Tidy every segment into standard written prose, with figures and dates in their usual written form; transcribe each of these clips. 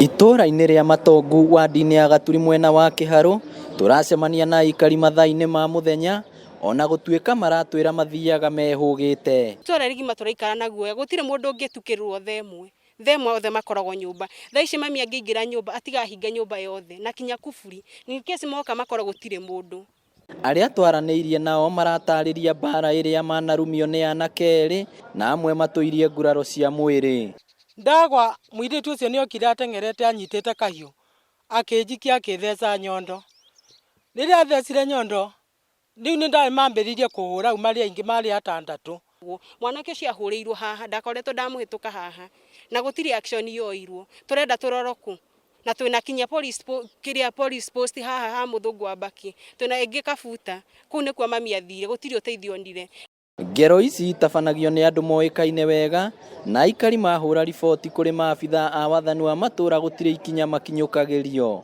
Itũũra-inĩ rĩa Matongu wadi-inĩ ya Gaturi mwena wa Kĩharũ tũracemania na aikari mathaa-inĩ ma mũthenya ona gũtuĩka maratwĩra mathiaga mehũgĩte. Itũũra rigima tũraikara na guoya gũtirĩ mũndũ ũngĩtukĩrĩrwo thaa ĩmwe. Thaa ĩmwe othe makoragwo nyũmba. Thaa ici mami angĩingĩra nyũmba atigahinga nyũmba yothe na kinya kuburi. In case moka makora gũtirĩ mũndũ. Arĩa twaranĩirie nao maratarĩria mbara ĩrĩa manarumio nĩ anake erĩ na amwe matũirie nguraro cia mwĩrĩ. Ndagwa mũirĩtu ũcio nĩ okire ateng'erete anyitĩte kahiũ akĩnjikia akĩtheca nyondo. Rĩrĩa athecire nyondo rĩu nĩ ndamambĩrĩirie kũhũra au marĩ aingĩ marĩ atandatũ. Mwanake ũcio ahũrĩirwo haha ndakoretwo ndamũhĩtũka haha na gũtirĩ action yoirwo. Tũrenda tũrorwo kũ? Na twĩna kinya police kĩrĩa police post haha ha mũthũngũ wa Mbakĩ, twĩna ĩngĩ Kabuta, kũu nĩkuo mami athire, gũtirĩ ũteithio onire. Ngero ici itabanagio nĩ andũ moĩkaine wega na aikari mahũra riboti kũrĩ maabithaa a wathani wa matũra gũtirĩ ikinya makinyũkagĩrio.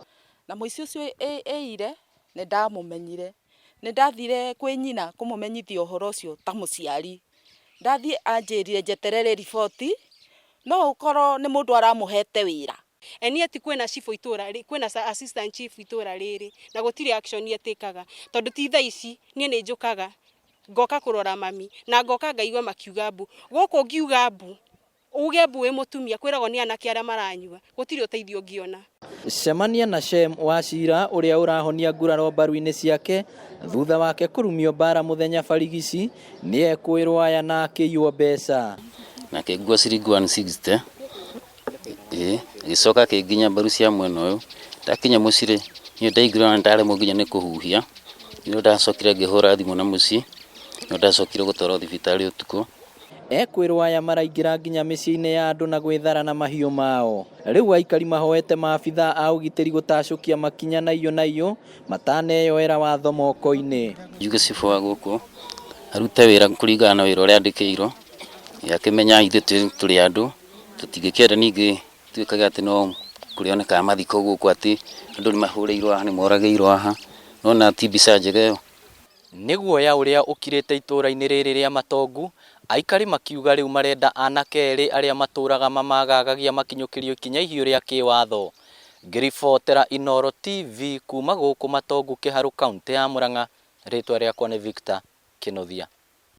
Na mũici ũcio ĩire nĩ ndamũmenyire. Nĩ ndathire kwĩ nyina kũmũmenyithia ũhoro ũcio ta mũciari. Ndathiĩ anjĩrire njeterere riboti, no ũkorwo nĩ mũndũ aramũhete wĩra. And yet kwĩna cibũ itũra kwĩna assistant chief itũra rĩrĩ na gũtirĩ action etĩkaga tondũ ti thaa ici niĩ nĩ njũkaga ngoka kũrora mami na ngoka ngaigua makiuga mbu. Gũkũ ũngiuga mbu uge mbu wĩ mũtumia kwĩragwo nĩ anake arĩa maranyua gũtirĩ ũteithio ũngĩona. Cemania na Shem Wachira ũrĩa ũrahonia nguraro mbaru-inĩ ciake thutha wake kũrumio mbara mũthenya barigici nĩ ekũĩrwo aya na akĩiywo mbeca. Na akĩngua ciringi 160 ĩĩ agĩcoka akĩnginya mbaru cia mwena ũyũ. Ndakinya mũciĩ rĩ, niĩ ndaingĩra na ndaremwo nginya nĩ kũhuhia. Nĩrĩo ndacokire ngĩhũra thimũ na mũciĩ, nĩrĩo ndacokire gũtwarwo thibitarĩ ũtukũ. Ekwĩrwo aya maraingĩra nginya mĩciĩ-inĩ ya andũ na gwĩthara na mahiũ mao. Rĩu aikari mahoete maabithaa a ũgitĩri gũtacũkia makinya na iyũ na iyũ mataneyoera watho moko-inĩ. Njuge cibũ wa gũkũ arute wĩra kũringana na wĩra ũrĩa andĩkĩirwo, akĩmenya ithuĩ tũrĩ andũ, tũtingĩkĩenda ningĩ tuĩkage atĩ no kũrĩonekaga mathiko gũkũ atĩ andũ nĩ mahũrĩirwo haha, nĩ moragĩirwo haha, nĩwona ti mbica njega ĩyo. Nĩ guoya ũrĩa ũkirĩte itũũra-inĩ rĩrĩ rĩa Matongu, aikari makiuga rĩu marenda anake erĩ arĩa matũraga mamagagagia makinyũkĩrio ikinya ihiũ rĩa kĩwatho. Ngĩribotera Inooro TV kuma gũkũ Matongu Kĩharũ kauntĩ ya Murang'a, rĩtwa rĩakwa nĩ Victor Kĩnuthia.